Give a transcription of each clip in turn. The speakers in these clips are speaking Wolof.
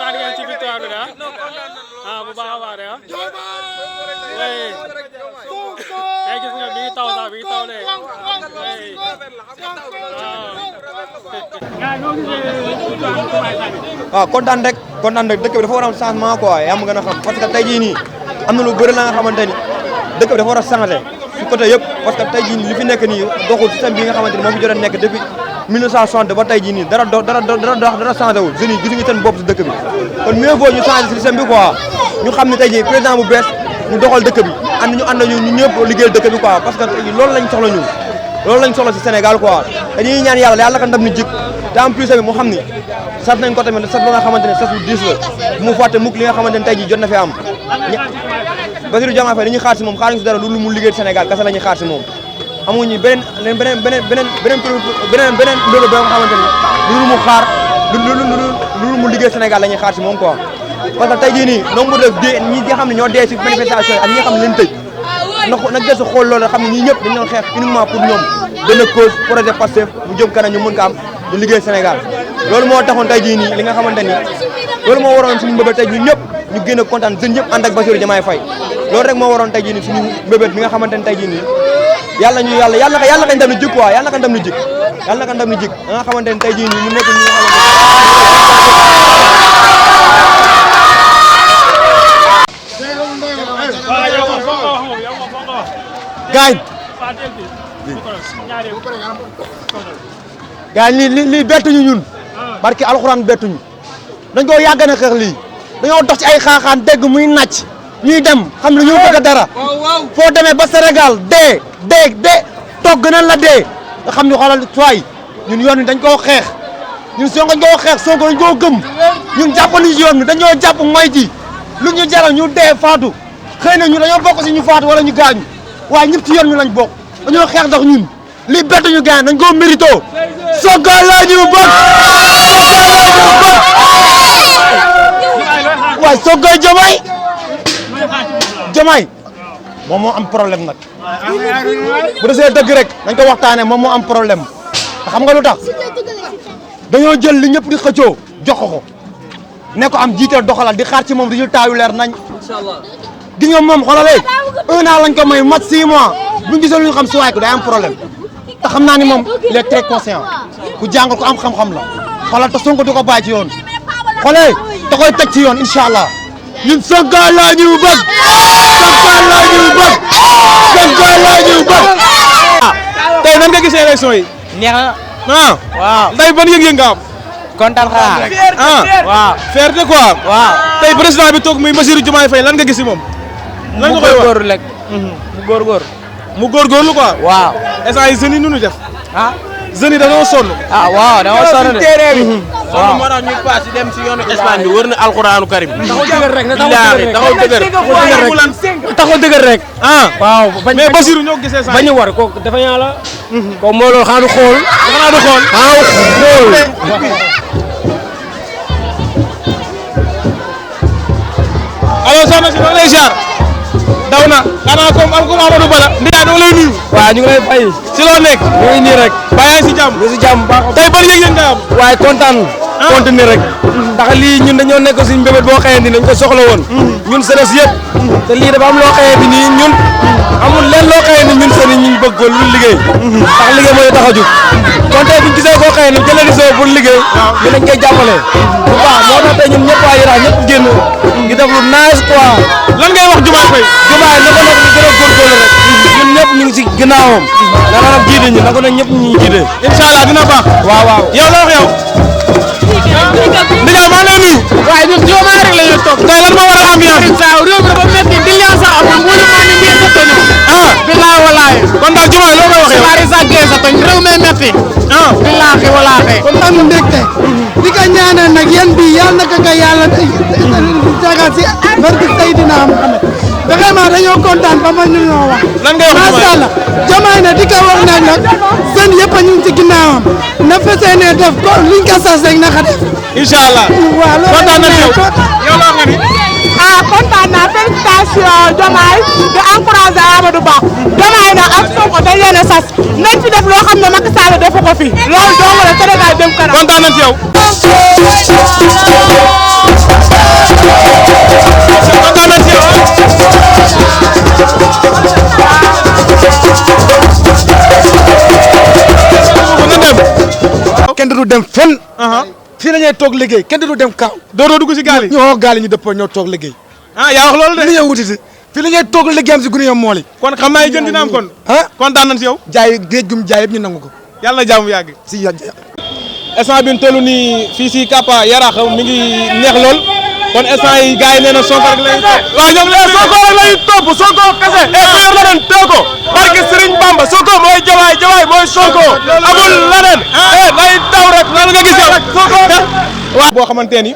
kontaan ngeen ci victoire bi bu baax a baax de oui tey gis nga mi ngi taw sax mi ngi taw de waaw kontaan rek dëkk bi dafa war a am changement quoi yaa ma gën a xam parce que tey jii nii am na lu bëri la nga xamante ni dëkk bi dafa war a changé ci côté yëpp parce que tey jii nii li fi nekk nii doxul système bi nga xamante ni moo fi jot a nekk depuis 1960 ba tey jii nii dara changé wul jeunes yi gisuñu seen bopp si dëkk bi kon mieux vaut ñu changé système bi quoi ñu xam ne tey jii président bu bees ñu doxal dëkk bi ànd ñu ñëpp liggéeyal dëkk bi quoi parce que tey jii loolu lañ soxla ñun loolu lañ soxla si Sénégal quoi dañuy ñaan yàlla naka ndam ni jik te en plus tamit mu xam ni sas nañ ko tamit sas ba nga xamante ne sas bu diis la bu mu fàtte mukk li nga xamante ne tey jii jot na fi am Bassirou Diomaye Faye li ñuy xaar si moom xaaruñ si dara lu mu liggéey Sénégal kese la ñuy xaar si moom amuñu beneen mbir ba nga xamante ni lu mu xaar lu mu liggéey Sénégal la ñuy xaar si moom quoi parce que tey jii nii nombre de dee ñi nga xam ne ñoo dee si manifestation yi ak ñi nga xam ne leen tëj nag gëstu xool loolu xam ne ñii ñëpp dañu doon xeex uniquement pour ñoom benn cause projet Pastef mu jëm kanam ñu mën ko am di liggéey Sénégal loolu moo taxoon tey jii nii li nga xamante ni loolu moo waroon suñu mbébét tey ñun ñëpp ñu gën a kontaan jeunes ñëpp ànd ak Bassirou Diomaye Faye loolu rek moo waroon tey jii nii suñu mbébét bi nga xamante ni tey jii nii yàlla ka ndam ni jik quoi yàlla ka ndam ni jik nga xamante ni tey jii nii mu nekk ñi nga gaañ lii bettuñu ñun barki alxuraan bettuñu dañ koo yàgg na xeex lii dañoo dox ci ay xaaxaan dégg muy nàcc ñuy dem xam ne ñoo bëgg dara foo demee ba Sénégal dee toog gënal la dee nga xam ni xoolal tuwaay ñun yoon wi dañ koo xeex ñun Sonko dañ koo xeex Sonko dañ koo gëm ñun jàppandi ci yoon wi dañoo jàpp mooy ci lu ñu jaral ñu dee faatu xëy na ñu dañoo bokk si ñu faatu wala ñu gaañu waaye ñëpp ci yoon wi lañ bokk dañoo xeex ndax ñun li bett ñu gaañ dañ koo mérito Sonko la ñu bëgg waaye Sonko Diomaye moom moo am problème nag bu desee dëgg rek dañ ko waxtaanee moom moo am problème te xam nga lu tax dañoo jël li ñëpp di xëccoo jox ko ne ko am jiital doxalal di xaar ci moom résultat yu leer nañ gis nga moom xoolalee 1 an lañ ko may mat 6 mois buñ gisee lu ñu xam si waay ko day am problème te xam naa ni moom il est très conscient ku jàngal ko am xam-xam la xoolal te Sonko du ko bàyyi ci yoon xoolee da koy teg ci yoon incha allah ñun Sonko la ñu bëgg tey nan nga gisee élection yi. neex na. waaw tey ban yëg-yëg nga am. kontaan xanaa. waaw fierté quoi. waaw tey président bi toog muy Bassirou Diomaye Faye lan nga gis si moom. lan nga koy wax mu góorgóorlu rek. mu góorgóorlu quoi. waaw instant yi jeunes yi nu ñu def. jeunes yi dañoo sonn. ah waaw dañoo sonn de. waaw moo tax ñu paas dem si yoonu Espagne bi wër na alxuraanu karim. taxaw dëgër rek taxaw dëgër rek. ah waaw mais Bassirou ñoo gisee saa bañ a war ko dafa ñaa la. ko moo loolu xaanu xool. xanaa du xool. alors soxna si maa ngi lay ziar. daw na xanaa comme Amadou Bala. Ndiaye dama lay nuyu. waaw ñu ngi lay fay. si loo nekk. ñu ngi nii rek. ba yaa ngi si jàmm. ñu ngi si jàmm baax tey bari yëg-yëg nga am. waaye kontaan. continuer rek. ndax lii ñun dañoo nekk suñu mbébét boo xëyee ni dañ ko soxla woon. ñun senes yëpp. te lii dafa am loo xëyee ni nii ñun. amul leen loo xëyee ni ñun seen ñu bëgg ko lu liggéey. ndax liggéey moo ñu tax a jug. kon tey bu ñu gisee koo xëyee ni jëlee di soo pour liggéey. ñu dañ koy jàppale. bu baax moo tax tey ñun ñëpp waa Yaraax ñëpp génn. ngi def lu nice quoi. lan ngay wax Diomaye Faye. Diomaye na ko nag ñu gën a góorgóorlu rek. ñun ñëpp ñu ngi si ginnaawam. dana nag jiite ñu na ko nag ñëpp ñu ngi jiite. incha allah dina baax. waaw waaw yow la wax yow. Ndiaye maa ngi lay nuyu. waaye ñun Diomaye rek la ñuy topp. tey lan moo waral ambiance bi. waaw réew mi dafa métti di leen sax amul mu ñu maa ni mbir sa toño. billaay walaay. kon daal Diomaye loo koy wax yow. bari sa gee sa toñ réew mi métti. billaahi walaahi. kon am mbégte di ko ñaanal nag yan bi yàlla na ko yàlla jagal si barke Seydina Muhammad vraiment dañoo kontaan ba ma ñu ñoo wax. lan ngay wax macha allah Diomaye na di ko wax nag seen yëpp a ñu ngi ci ginnaawam na fesee ne def ko liñ ko sas rek na xa def. incha allah waaw loolu kontaan nañ yow yow la wax nga ni. kontaan naa félicitation Diomaye di encouragé Amadou Ba Diomaye nag ak Sonko dañ leen a sas nañ fi def loo xam ne Macky Sall defu ko fi loolu dong la Sénégal dem kanam. kontaan nañ ci yow. kenn du dem fenn. fii la ñuy toog liggéey kenn du dem kaaw. doo dugg si gaal yi. ñoo gaal yi ñu dëppoo ñoo toog liggéey. yaa wax loolu de. li ñuy wuti si fii la ñuy toog liggéeyam si gune yam mool yi. kon xam naa jën dina am kon. kontaan nañ si yow. jaay géej gum jaay yëpp ñu nangu ko. yàlla na jàmm yàgg. si yàgg. instant bi ñu toll nii fii si Kappa Yarax mi ngi neex lool kon instant yi gars yi nee na Sonko rek la ñuy topp. waaw ñoom Sonko rek la ñuy topp Sonko kese. ku yor leneen tee ko. barke Serigne Bamba Sonko mooy Diomaye Diomaye mooy Sonko. amul leneen. day daw rek loolu nga gis yow. waaw boo xamante ni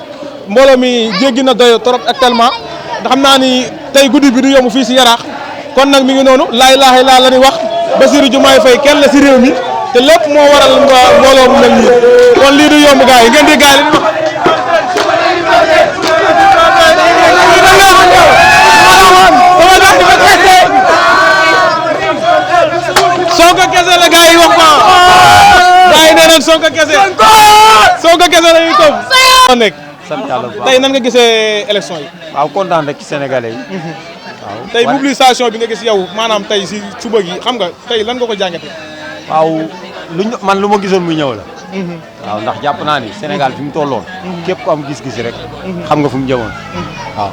mbooloo mi jéggi na doyo trop actuellement ndax xam naa ni tey guddi bi du yomb fii si Yarax kon nag mi ngi noonu laa ilaaha illa la ñuy wax Bassirou Diomaye Faye kenn la si réew mi te lépp moo waral mbooloo mu mel nii kon lii du yomb gars yi ngeen di gars yi Sonko kese la gars yi wax ko gars yi nee nañ Sonko kese la ñuy topp nekk sant yàlla bu baax tey nan nga gisee élection yi. waaw kontaan rek ci sénégalais yi. waaw tey mobilisation bi nga gis yow maanaam tey si suba gi xam nga tey lan nga ko jàngatee. waaw man lu ma gisoon muy ñëw la. waaw ndax jàpp naa ni Sénégal fi mu tolloon. képp ku am gis-gis rek. xam nga fu mu jëmoon. waaw.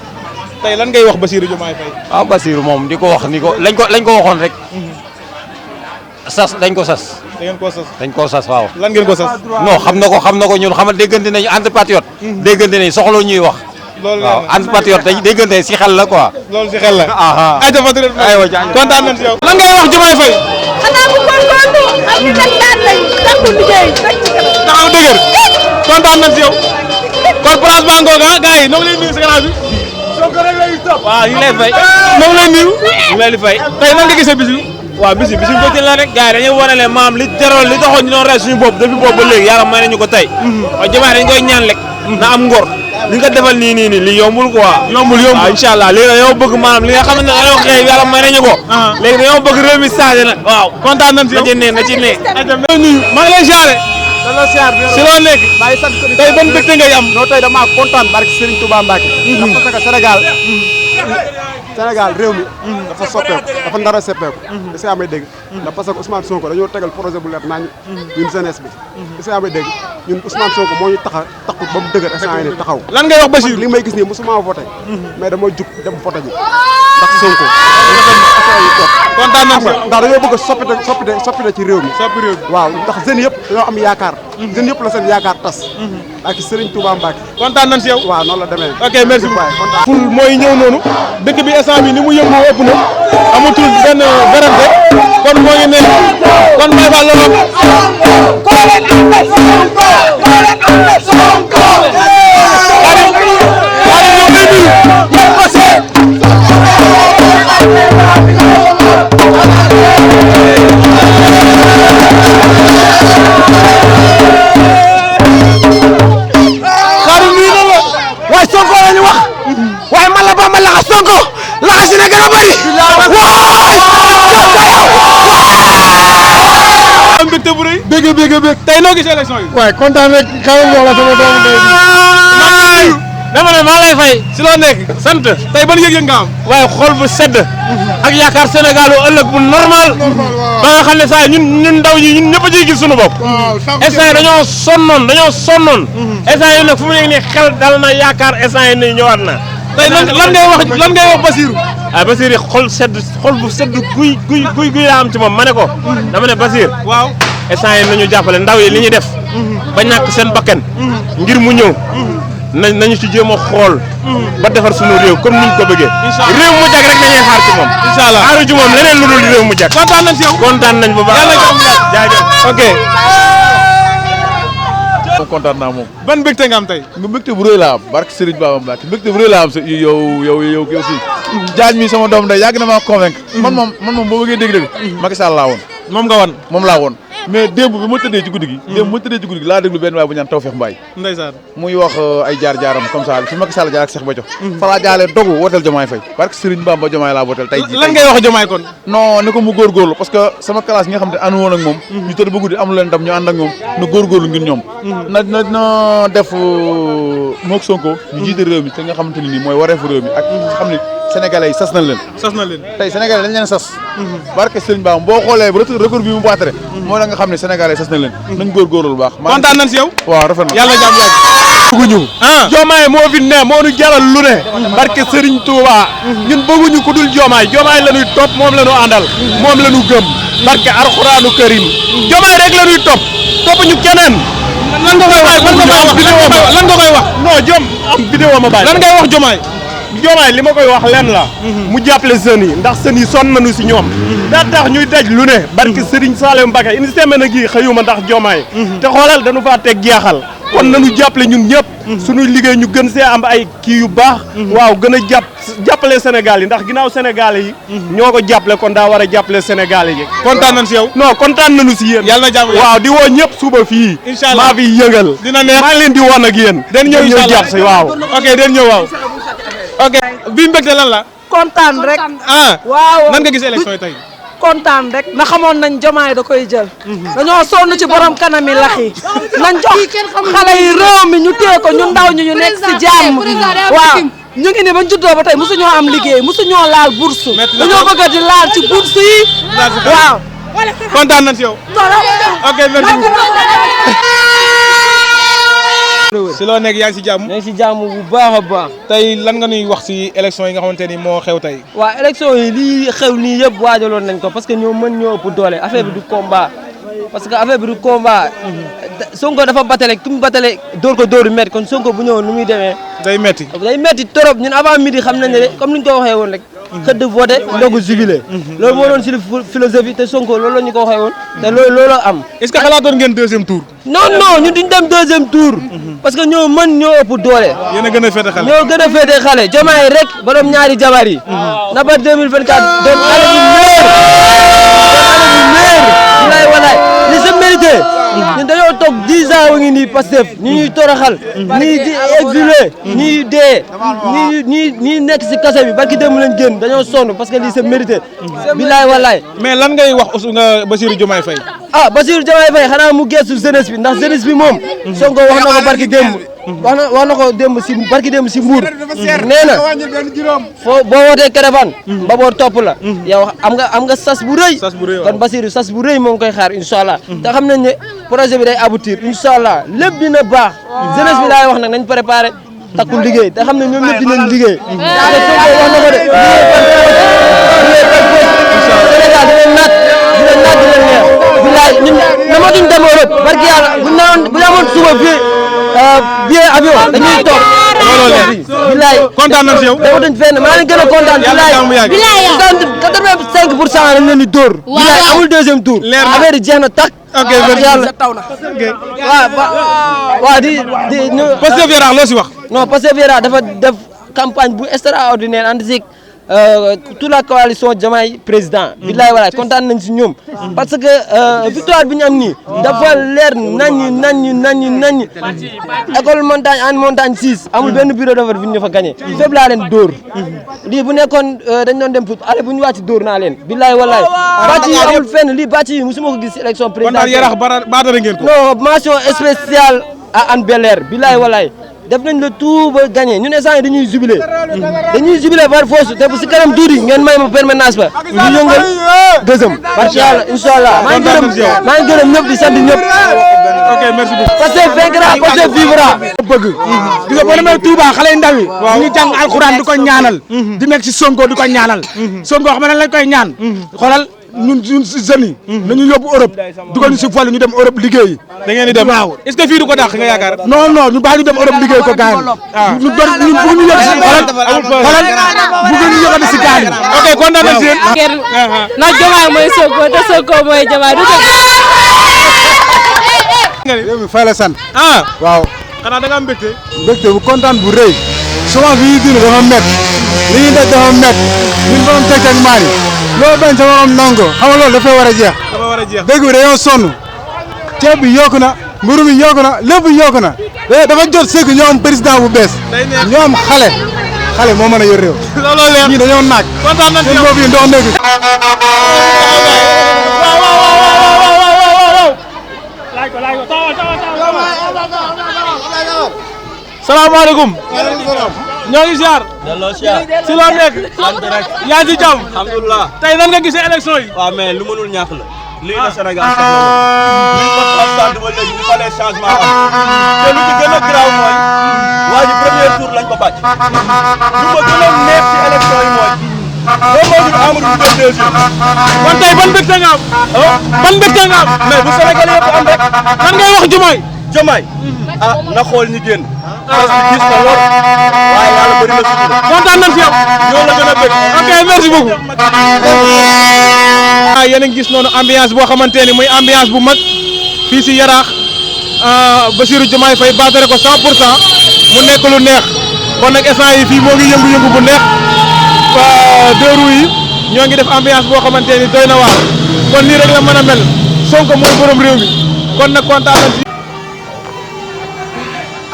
tey lan ngay wax Bassirou Diomaye Faye. waaw Bassirou moom di ko wax ni ko lañ ko waxoon rek. dañ ko sas. dañ koo sas waaw. lan ngeen ko sas. non xam na ko ñun xam nga déggante nañu entre patriote. déggante nañu soxla ñuy wax. loolu waaw entre patriote dañuy déggante si xel la quoi. loolu si xel la. ayca patriote aywa jaajëf kontaan nañ si yow. lan ngay wax Diomaye Faye. xanaa bu góorgóorlu am ñu dem daan lañ takku liggéey taxaw dëgër kontaan nañ si yow kon place ba ngoog gars yi ñoo ngi lay nuyu si gannaaw bi. Sonko rek lay topp. waaw ñu ngi lay fay. ñoo ngi lay nuyu. ñu ngi leen di fay. tey nan nga gisee bis bi. waaw bis bi bëgg la rek gars yi dañuy wanale maam li jaroon li taxoon ñu doon rey suñu bopp depuis boobu ba léegi yàlla may nañu ko tey. waaw Diomaye dañ koy ñaan rek. na am ngor li nga defal nii li yombul quoi. yombul waaw incha allah léegi dañoo bëgg maanaam li nga xamante ne dañoo xëy yàlla may nañu ko. léegi dañoo bëgg réew mi changé nag. waaw kontaan nañ si yow na ci ne. maa ngi lay jaare. dala siyaar bi si loo nekk. maa ngi sant tey ban mbégte ngay am. non tey damaa kontaan barke Serigne Touba Mbacke. parce que Sénégal réew mi dafa soppeeku dafa ndara soppeeku est-ce que amay dégg ndax parce que Ousmane Sonko dañoo tegal projet bu leer nañ ñun jeunesse bi est-ce que amay dégg ñun Ousmane Sonko moo ñu taxu ba mu dëgër instant yi taxaw lan ngay wax Bassirou li may gis nii musuma voté mais dama jug dem voté ji ndax Sonko kontaan nañ ndax dañoo bëgg soppite ci réew mi waaw ndax jeunes yëpp dañoo am yaakaar jeunes yëpp la seen yaakaar tas ak Serigne Touba Mbacke kontaan nañ si yow waaw noonu la demee ok merci ful mooy ñëw noonu dëkk bi instant bi ni mu yëngoo ëpp na amatul benn werante kon moo ngi ne kon may fa loolu waaye Sonko la ñu wax waaye man la Bamba laxas Sonko laxas dina gën a bëri am mbégte bu rëy bëgg tey noo gisee élection yi waaye kontaan rek xaw ma wax la sama doomu ndey dama ne maa lay fay. si loo nekk sant. tey ban yëg-yëg nga am. waaye xol bu sedd. ak yaakaar Sénégal bu ëllëg bu normal. ba nga xam ne saa ñun ndaw ñi ñun ñëpp a ciy gis suñu bopp. instant yi dañoo sonnoon. instant yi nag fu mu nekk nii xel dal na yaakaar instant yi nii ñëwaat na. tey lan ngay wax Bassirou. ah Bassirou xol bu sedd guy laa am ci moom ma ne ko. dama ne Bassirou. waaw instant yi nañu jàppale ndaw yi li ñuy def. ba ñàkk seen bakkan. ngir mu ñëw. nañu ci jéem a xool. ba defar sunu réew comme niñ ko bëggee. réew mu jag rek nañuy xaar ci moom. incha allah xaaru ci moom leneen lu dul réew mu jag. kontaan nañ si yow. kontaan nañ bu baax yàlla jaajëf ok. kontaan naa moom. ban mbégte nga am tey. mbégte bu rëy laa am barke Serigne Baba Mbacke mbégte bu rëy laa am sa yow kii aussi. Diagne mi sama doom day yàgg na maa convaincre. man moom boo bëggee dégg-dégg. Macky Sall laa woon. moom laa woon. mais démb bi ma tëddee ci guddi gi. laa déglu benn waay bu ñaan Tawfekh Mbaye. ndeysaan muy wax ay jaar-jaaram comme ça fi Macky Sall jaar ak Cheikh Béthio. fa laa jaalee dogu wooteel Diomaye Faye. barke Serigne Bamba Diomaye laa wooteel tey jii. lan ngay wax Diomaye kon. non ne ko mu góorgóorlu parce que sama classe nga xam ne ànd woon ak moom. ñu tëdd ba guddi am lu leen dam ñu ànd ak moom. na góorgóorlu ngir ñoom. na def mook Sonko. ñu jiite réew mi te nga xamante ne nii mooy wareefu réew mi ak xam ne sénégalais yi sas nañ leen. sas na leen tey sénégalais dañ leen sas. barke Serigne Bamba boo xoolee record bi mu baatere. moo la nga xam ne sénégalais sas na leen nañ góorgóorlu bu baax kontaan nañ si yow waaw rafet na yàlla jàmm yàgg bëgguñu Diomaye moo fi ne moo ñu jaral lu ne barke Serigne Touba ñun bëgguñu ku dul Diomaye la ñuy topp moom la ñu àndal moom la ñu gëm barke Alxuraanu Karim Diomaye rek la ñuy topp ñu keneen lan nga koy wax lan nga koy wax non Diom am vidéo ma bàyyi lan ngay wax Diomaye li ma koy wax lenn la mu jàppale jeunes yi ndax jeunes yi sonn nañu si ñoom daa tax ñuy daj lu ne barke Serigne Saliou Mbacké une semaine gi xëyuma ndax Diomaye te xoolal dañu faa teg jeexal kon nañu jàppale ñun ñëpp suñuy liggéey ñu gën see am ay kii yu baax waaw gën a jàppale Sénégal yi ndax ginnaaw Sénégal yi ñoo ko jàppale kon daa war a jàppale Sénégal yi kontaan nañ si yow non kontaan nañu si yéen yàlla na jàmm waaw di woo ñëpp suba fii inshallah maa fi yëngal dina neex maa ngi leen di woon ak yéen den ñëw inshallah jàpp si waaw ok den ñëw waaw ok bii mbégte lan la kontaan rek. waaw nan nga gis élection yi tey. kontaan rek na xamoon nañ Diomaye da koy jël. dañoo sonn ci borom kanami lax yi nañ jox xale yi réew mi ñu téye ko ñu ndaw ñu nekk si jàmm waaw ñu ngi ni bañ juddoo ba tey mosuñoo am liggéey mosuñoo laal bourse dañoo bëgg di laal ci bourse yi waaw. kontaan nañ si yow. ok merci si loo nekk yaa ngi si jàmm. yaa ngi si jàmm bu baax a baax. tey lan nga ñuy wax si élection yi nga xamante ni moo xew tey. waaw élection yi lii xew nii yëpp waajaloon nañ ko parce que ñoo mën ñoo ëpp doole affaire bi du combat parce que affaire bi du combat. Sonko dafa batale ku mu batale dóor ko dóoru métti kon Sonko bu ñëwoon nu muy demee. day métti trop ñun avant midi xam nañ ne comme ni ñu ko waxee woon rek. xëdd voté ndogu jubilé. loolu moo doon si philosophie te Sonko loolu la ñu ko waxee woon. te loolu am. est-ce que xalaatoon ngeen deuxième tour. non ñun duñ dem deuxième tour. parce que ñoo mën ñoo ëpp doole. yéen a gën a féete xale. ñoo gën a féete xale Diomaye rek borom ñaari jabar yi. na ba 2024 doon xale bu meer walaay li sa mérité. ñun dañoo toog 10 ans wa ngi nii Pastef ñi ñuy toroxal. ñii di exilé. ñii dee. ñii nekk si kase bi barki démb lañ génn dañoo sonn parce que lii c'est mérité. bilaay walaay. mais lan ngay wax aussi nga Bassirou Diomaye Faye. Bassirou Diomaye Faye xanaa mu gestu jeunesse bi ndax jeunesse bi moom. Sonko wax na ko barki démb. wax na ko démb si barki démb si Mbour. nee na foo boo wootee Kéréfane. Mbaboo topp la. yow am nga sas bu rëy. kon Bassirou sas bu rëy moo ngi koy xaar incha allah. te xam nañ ne projet bi day aboutir incha allah lépp dina baax. jeunesse bi laay wax nag nañ préparé takku liggéey te xam ne ñoom ñëpp dinañ liggéey. te Sonko wax na ko de. Sénégal dina naat dina neex. bilaay ñun namatuñ dem Europe barki yàlla bu ñu amoon suba fii billet avion dañuy toog. bilaay kontaan nañ si yow. dematuñ fenn maa leen gën a kontaan. bilaay 85% lañ leen di dóor. bilaay amul deuxième tour. leer na affaire yi jeex na tàkk. ok merci yàlla waaw di Pastef Yaraax loo si wax. non Pastef Yaraax dafa def campagne bu extraordinaire ànd si toute la coalition Diomaye président. billaay walaay kontaan nañ si ñoom. parce que victoire bi ñu am nii. dafa leer nañu. école montagne 6. amul benn bureau de vote bu ñu fa gagné. fépp laa leen dóor. lii bu nekkoon dañ doon dem allez bu ñu wàcc dóor naa leen. billaay walaay. bàcc yi amul fenn lii bàcc yi musuma ko gis élection présidentielle. Yaraax baatare ngeen ko. non mention spéciale à Hann Bel-Air billaay walaay. def nañ le tout ba gagné ñun instant dañuy jubilé par force te bu si kanam tuuti ngeen may ma permanence ba ñu yëngal deuxième parce que yàlla inshallah maa ngi gërëm ñëpp di sant ñëpp. ok merci beaucoup. Pastef vaincra, Pastef vivra. bëgg di nga boo demee Touba xale yu ndaw yi ñu jàng alxuraan di ko ñaanal di nekk si Sonko di ko ñaanal Sonko xam ne lañ koy ñaan xoolal ñun si jeunes yi nañu yóbbu Europe dugal ñu si vol ñu dem Europe liggéeyi. da ngeen di dem waaw est-ce que fii du ko dàq nga yaakaar. non ñu bàyyi ñu dem Europe liggéey ko gaañ ñu bëgg ñu yëg si xoolal bëgg ñu yëgati si gaañ ok kontaan nañ si yéen na Diomaye mooy Sonko te Sonko mooy Diomaye du réew mi fay la sant waaw xanaa da nga am mbégte bu kontaan bu rëy souvent bi ñuy dund dafa métti li ñuy daj dafa métti ñun borom teg ak maani loolu bañ sa morom nango xam nga loolu dafay war a jeex dëgg bi dañoo sonn ceeb bi yokku na mburu mi yokku na lépp yokku na dafa jot sëkk ñoo am président bu bees ñoo am xale moo mën a yor réew looloo leer ñii dañoo naaj kontaan nañ seen boobu yi ndox nekk salaamaaleykum ñoo ngi ziar si loo nekk yaa ngi ci jàmm alhamdulilah tey nan nga gisee élection yi waaw mais lu mënul ñàkk la lii la Sénégal soxla woon. liñ ko sant ba léegi il fallait changement am. te lu ci gën a garaaw mooy. waa ji premier tour lañ ko bàcc. lu ma gënoon neex ci élection yi mooy. boo moo jur Amadou dugal deuxième. kon tey ban mbégte nga am. ban mbégte nga am. mais bu Sénégal yëpp am rek. lan ngay wax Diomaye. Diomaye na xool ñi génn. parce que gis na lool. waaye yàlla bëri na sutura. kontaan nañ ci yow. ñoo la gën a bëgg. ok merci beaucoup. yéen a ngi gis noonu ambiance boo xamante ni muy ambiance bu mag fii si Yaraax Bassirou Diomaye Faye baatare ko 100% mu nekk lu neex kon nag instant yi fii moo ngi yëngu-yëngu bu neex deux roues yi ñoo ngi def ambiance boo xamante ni doy na waar kon lii rek la mën a mel Sonko mooy borom réew mi kon nag kontaan nañ si.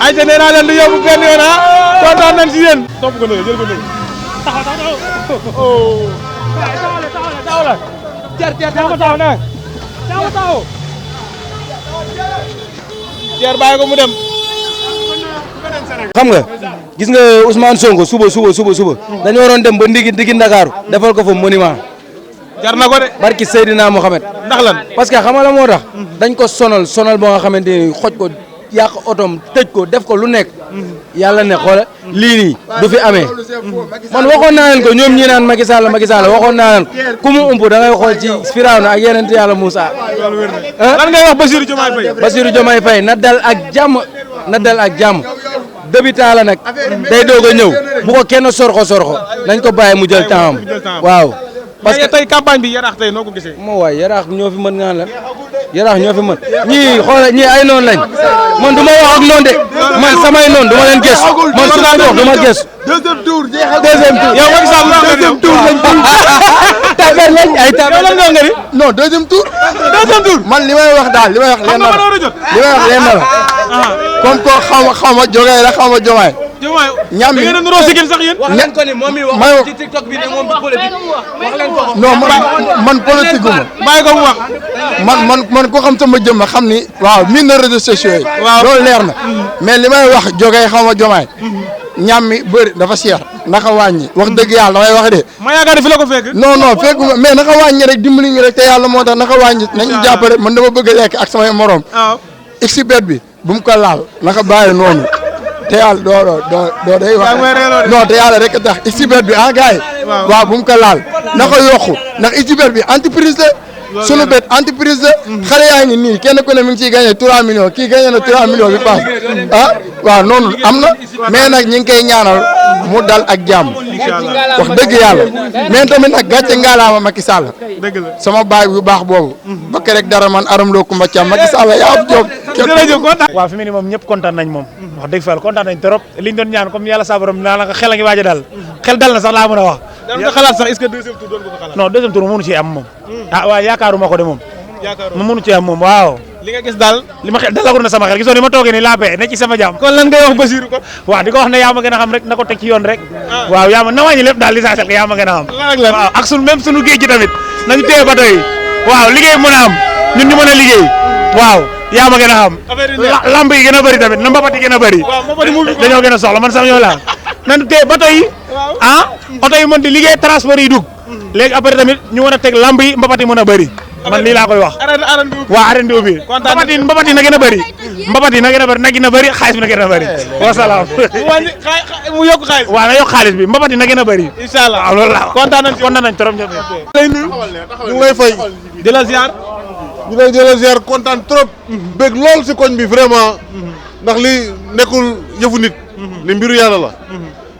ayca nee naa leen du yóbbu benn yoon kontaan nañ si yéen. topp ko nële jël ko nële. taxaw oh. taxaw la. Thier bàyyi ko mu dem. xam nga gis nga Ousmane Sonko suba dañu waroon dem ba ndigi Ndakaaru defal ko fa monument. jar na ko de. barki Seydina Mohamed. ndax lan parce que xam nga la moo tax. dañ ko sonal ba nga xamante ni xoj ko yàq otom tëj ko def ko lu nekk. yàlla ne xoola lii nii du fi amee. man waxoon naa leen ko ñoom ñi naan Macky Sall waxoon naa leen ku mu ump da ngay xool ci Firawna ak yeneen yàlla Moussa. lan ngay wax Bassirou Diomaye Faye. Bassirou Diomaye Faye na dal ak jàmm débutant la nag day doog a ñëw bu ko kenn sorxo nañ ko bàyyi mu jël temps am waaw. parce que tey campagne bi Yaraax tey noo ko gisee. moo waay Yaraax ñoo fi mën nga la Yaraax ñoo fi mën ñii xoolal ñii ay noonu lañ man du ma wax ak noonu de man samay noonu du ma leen gës man su ma wax du ma gës. deuxième tour yow Macky Sall deuxième tour lañ tàggat lañ ay tàggat lan nga ngari. non deuxième tour man li may wax daal li may wax leen na la comme ko xaw ma jógee la xaw ma Diomaye ñam yi ngeen nuroo sigil sax yéen. wax leen ko ni moom mi wax ci TikTok bi ne moom du politique wax leen ko. non man politique gu ma bàyyi ko mu wax. man ko xam sama jëmm xam ni. waaw miin na réseaux sociaux yi. waaw loolu leer na. mais li may wax jógee xaw ma Diomaye. ñam mi bëri dafa cher. naka wàññi wax dëgg yàlla damay wax de. ma yaakaar ne fi la ko fekk. non fekk mais naka wàññi rek dimbali ñu rek te yàlla moo tax naka wàññi nañu jàppale man dama bëgg a lekk ak samay morom. waaw xibet bi bu mu ko laal naka bàyyi noonu. te yàlla doo day wax non te yàlla rek tax xibet bi gars yi. waaw bu mu ko laal na ko yokku ndax xibet bi entreprise la. sunu bet entreprise la. xale yaa ngi nii kenn ku ne mi ngi ciy gagné 3 millions kii gagné na 3 millions bi paas waaw noonu am na mais nag ñi ngi koy ñaanal mu dal ak jàmm. wax dëgg yàlla mais tamit nag gàcce ngaalaama Macky Sall. sama baay bu baax boobu. ba rek dara man aram loo Kumba Thiam Macky Sall yaa am jóg. waaw fi mu ne moom ñëpp kontaan nañ moom. wax dëgg fa kontaan nañ trop liñ doon ñaan comme yàlla saa borom naa la xel a ngi waaj a dal xel dal na sax laa mën a wax. daan nga xalaat sax est-ce que deuxième tour doon nga ko xalaat. non deuxième tour mënu ci am moom. waaw yaakaaruma ko de moom. mu mënu ci am moom waaw. li nga gis daal li ma xel dalagul na sama xel gisoo ni ma toogee nii laa bee ne ci sama jàmm. kon lan ngay wax Bassirou ko. waaw di ko wax ne yaa ma gën a xam rek na ko teg ci yoon rek. waaw yaa ma na wàññi lépp daal l'essentiel que yaa ma gën a xam. waaw ak sunu même sunu géej gi tamit nañu téye bato yi waaw liggéey mën a am ñun ñu mën a liggéey waaw yaa ma gën a xam. lamb yi gën a bëri tamit na mbapat yi gën a bëri. dañoo gën a soxla man sax ñoo la nañu téye bato yi oto yi mën di liggéey transport yi dugg léegi après tamit ñu mën a teg lamb yi mbapat yi mën a bëri man lii laa koy wax. waaw arène bi ubbi mbapat yi na gën a bëri mbapat yi na gën a bëri nag yi na bëri xaalis bi na gën a bëri wasalaam. mu yokk xaalis. waaw na yokk xaalis bi mbapat yi na gën a bëri. incha allah waaw loolu laa kontaan nañ trop ñëpp. ñu ngi lay fay. di la ziar. ñu lay jëlee ziar kontaan trop. bëgg lool si koñ bi vraiment. ndax li nekkul yëfu nit. li mbiru yàlla la.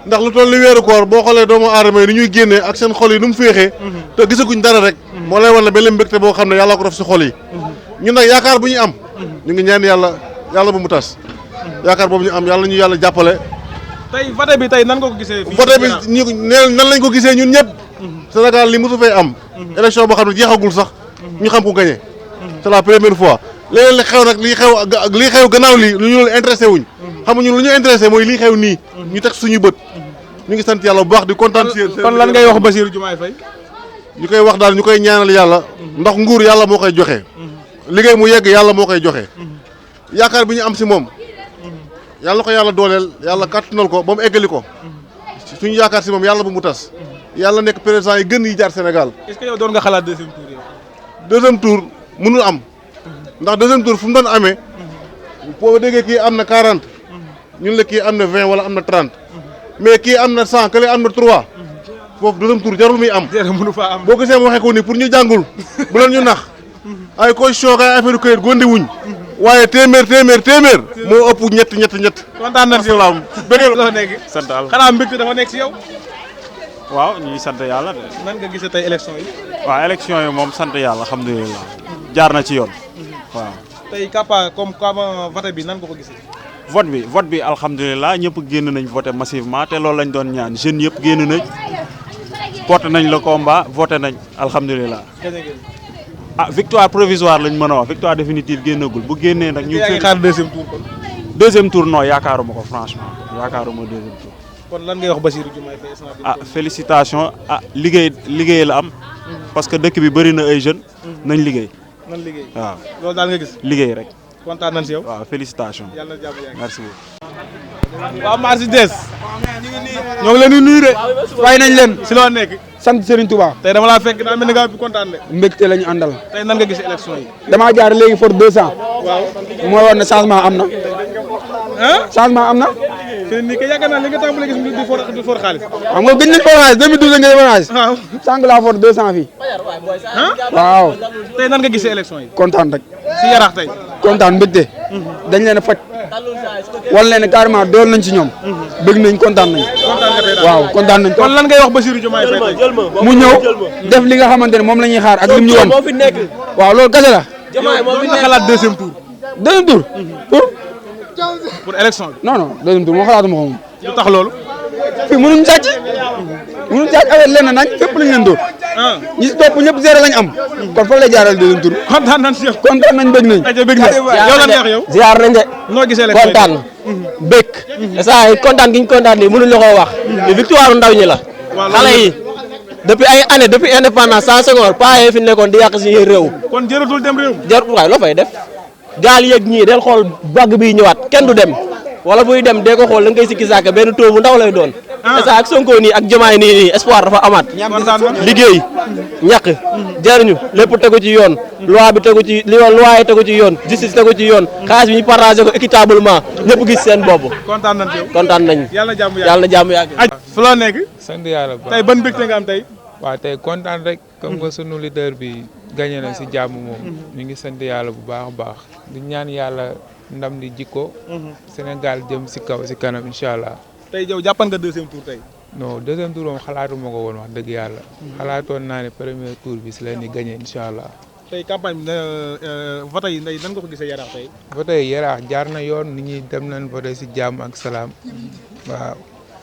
ndax lu toll li weeru koor boo xoolee doomu aadama yi ni ñuy génnee ak seen xol yi nu mu féexee. te gisaguñ dara rek. moo lay wan ne benn mbégte boo xam ne yàlla ko def si xol yi. ñun nag yaakaar bu ñu am. ñu ngi ñaan yàlla bu mu tas. yaakaar boobu ñu am yàlla ñu yàlla jàppale. tey vote bi tey nan nga ko gisee. vote bi nan lañ ko gisee ñun ñëpp. Sénégal li mosu fay am. élection boo xam ne jeexagul sax. ñu xam ku gagné. c'est la première fois. léeg-léeg li xew nag lii xew gannaaw lii lu ñu intéressé wuñ. xamuñu lu ñu intéressé mooy lii xew nii. ñu teg suñu bët. ñu ngi sant yàlla bu baax di kontaan si yéen. kon lan ngay wax Bassirou Diomaye Faye. ñu koy wax daal ñu koy ñaanal yàlla. ndax nguur yàlla moo koy joxe. liggéey mu yegg yàlla moo koy joxe. yaakaar bi ñu am si moom. yàlla ko yàlla dooleel yàlla kàttanal ko ba mu eggali ko. suñu yaakaar si moom yàlla bu mu tas. yàlla nekk président yi gën yi jaar Sénégal. est-ce que yow doon nga xalaat deuxième tour yow. deuxième tour mënul am ndax deuxième tour fu mu doon amee boo déggee kii am na 40 ñun la kii am na 20 wala am na 30 mais kii am na 100 kële am na 3 foofu deuxième tour jarul muy am. mënu fa am boo gisee mu waxee ko ni pour ñu jàngul bu leen ñu nax ay constitution kay affaire këyit gondi wuñ waaye téeméer moo ëpp ñett. kontaan nañ si yow bëgg loo nekk. sant Yàlla xanaa mbégte dafa nekk si yow. waaw ñuy sant yàlla de. nan nga gisee tey élection yi. waaw élection yi moom sant yàlla alhamdulilah jaar na ci yoon waaw. tey Kapa comme vote bi nan nga ko gisee. vote bi alhamdulilah ñëpp génn nañ voté massivement te loolu lañ doon ñaan jeunes yëpp génn nañ porté nañ le combat voté nañ alhamdulilah. Victoire provisoire lañ mën a wax victoire définitive génnagul bu génnee nag. ñu ngi xaar deuxième tour kon. deuxième tour non yaakaaruma ko franchement yaakaaruma deuxième tour. kon lan ngay wax Bassirou Diomaye Faye. Félicitations liggéey la am. parce que dëkk bi bëri na ay jeunes. nañ liggéey. waaw loolu daal nga gis. liggéey rek. kontaan nañ si yow. waaw félicitations. yàlla na jàmm yàgg. merci beaucoup. waaw Mercedes. ñoo ngi leen di nuyu de. fay nañ leen. si loo nekk. sant Serigne Touba. tey dama laa fekk daa mel ni nga bi kontaan de. mbégte la ñu àndal. tey nan nga gis élection yi. damaa jaar léegi for 200. waaw mooy woon ne changement am na. changement am na. fii nii kay yaakaar naa li nga tàmbalee gis di for xaalis. xam nga gëj nañ for xaalis 2012 nga defoon xaalis. waaw sànq laa for 200 fii. waaw. tey nan nga gisee élection yi. kontaan rek. si Yaraax tey. kontaan mbégte. dañ leen a faj. wan leen ne carrément dool nañ ci ñoom. bëgg nañ kontaan nañ. waaw kontaan nañ. kon lan ngay wax Bassirou Diomaye Faye tey. mu ñëw def li nga xamante ne moom la ñuy xaar ak lim ñu woon. waaw loolu kese la. xalaat deuxième tour. deuxième tour. pour élection bi. non non deuxième tour moo xalaatuma ko moom. lu tax loolu. fii mënuñ sàcc. mënuñ sàcc affaire lenn nañ fépp lañ leen dóor. ñi si topp ñëpp zéro lañ am. kon fa lay jaaral deuxième tour. kontaan nañ si yow. kontaan nañ bëgg nañ. bëgg nañ yow lan neex yow. ziar nañ de. noo gisee élection yi kontaan. bëgg. saa yi kontaan gi ñu kontaan nii mënuñ la koo wax. victoire ndaw ñi la. xale yi depuis ay année depuis indépendance sans seconde pas yi fi nekkoon di yàq si réew. kon jëratul dem réew. jërëjëf waay loo fay def. gaal yeeg ñii del xool bàgg bi ñëwaat kenn du dem wala buy dem dee ko xool la ngay sikki sàkk benn taux bu ndaw lay doon. te ak Sonko nii ak Diomaye nii espoir dafa amaat. liggéey ñàkk jariñu lépp tegu ci yoon. loi bi tegu ci loi yi tegu ci yoon justice tegu ci yoon. xaalis bi ñu partagé ko équitablement ñëpp gis seen bopp. kontaan nañ yow. kontaan nañ. yàlla na jàmm yàgg yàlla na jàmm yàgg. fu la nekk. sant yàlla bu baax tey ban mbégte nga am tey. waaw tey kontaan rek. comme que sunu leader bi gagné na si jàmm moom. ñu ngi sant yàlla bu baax a baax. di ñaan yàlla ndam di jikko. Sénégal jëm si kaw si kanam incha allah. tey yow jàppan nga deuxième tour tey. non deuxième tour moom xalaatuma ko woon wax dëgg yàlla. xalaatoon naa ne premier tour bi si leen di gagné incha allah. tey campagne bi vote yi nan nga ko gisee Yaraax tey. vote yi Yaraax jaar na yoon nit ñi dem nañ vote si jàmm ak salaam waaw.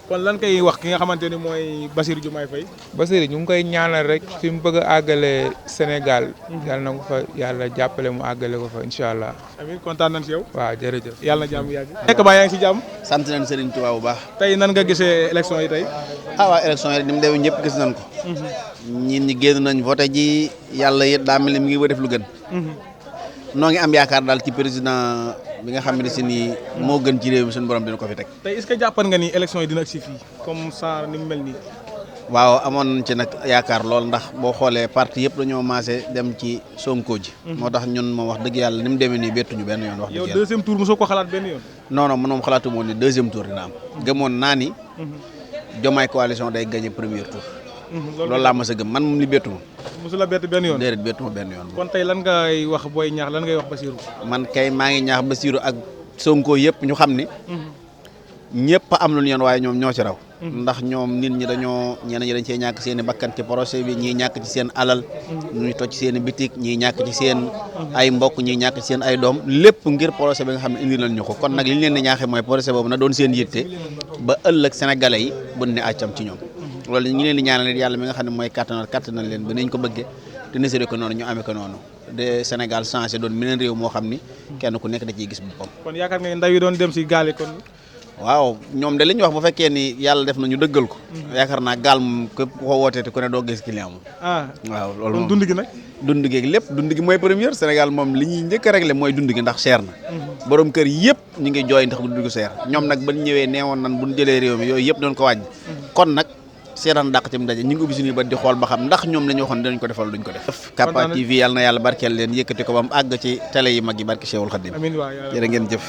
kon lan koy wax ki nga xamante ni mooy Bassirou Diomaye Faye. Bassirou ñu ngi koy ñaanal rek fi mu bëgg a àggale Sénégal. yàlla na ko fa yàlla jàppale mu àggale ko fa incha allah. amiin kontaan nañ si yow. waaw jërëjëf. yàlla na jàmm yàgg. nekk baa yaa ngi si jàmm. sant nañ Serigne Touba bu baax. tey nan nga gisee élection yi tey. waaw élection yi ni mu demee ñëpp gis nañ ko. ñin ñi génn nañ voté ji yàlla it daa mel ni mi ngi ba def lu gën. noo ngi am yaakaar daal ci président bi nga xam ne si nii moo gën ci réew mi suñu borom dina ko fi teg. tey est-ce que jàppan nga ni élection yi dina agsi fii comme ça ni mu mel nii. waaw amoon nañ ci nag yaakaar lool ndax boo xoolee parti yëpp dañoo maase dem ci Sonko ji. moo tax ñun moom wax dëgg yàlla ni mu demee nii bettuñu benn yoon. wax dëgg yàlla yow deuxième tour mosoo ko xalaat benn yoon. non non man moom xalaatu moon ni deuxième tour dina am. gëmoon naa ni. Diomaye coalition day gagné premier tour. loolu laa mës a gëm man moom li bettu ma. mosu la bett benn yoon. déedéet bettu ma benn yoon. kon tey lan ngay wax booy ñaax lan ngay wax Bassirou. man kay maa ngi ñaax Bassirou ak Sonko yëpp ñu xam ni. ñëpp am lu ñu yoon waaye ñoom ñoo ci raw. ndax ñoom nit ñi dañoo ñenn ñi dañ cee ñàkk seen i bakkan ci projet bi ñii ñàkk ci seen alal. ñuy toj ci seen i bitik ñii ñàkk ci seen ay mbokk ñii ñàkk ci seen ay doom lépp ngir projet bi nga xam ne indi nañ ñu ko kon nag li ñu leen di ñaaxee mooy projet boobu na doon seen yitte ba ëllëg sénégalais yi buñ ne àccam ci ñoom loolu ñu leen di ñaanal yàlla mi nga xam ne mooy kattanal leen ba nañ ko bëggee te niséré ko noonu ñu amee ko noonu de Sénégal changé doon meneen réew moo xam ni kenn ku nekk da ciy gis boppam. kon yaakaar nga ndaw yi doon dem si gaal yi kon. waaw ñoom de li ñu wax bu fekkee ni yàlla def na ñu dëggal ko. yaakaar naa gaal moom képp ku ko wootee te ku ne doo gis client moom. waaw loolu moom dund gi nag. dund gi lépp dund gi mooy première Sénégal moom li ñuy njëkk a réglé mooy dund gi ndax cher na. borom kër yëpp ñu ngi jooy ndax dund gi cher ñoom nag bañ ñëwee neewoon nan buñ jëlee réew mi yooyu yëpp doon ko wàññi. kon nag seetaan dàq ci mu daje ñu ngi ubbi suñuy bët di xool ba xam ndax ñoom la ñu waxoon dinañ ko defal duñ ko def. Capa TV yàlla na yàlla barkeel leen yëkkati ko ba mu àgg ci télé yi mag yi barki Cheikhul Khadim. amiin waay jërë ngeen jëf.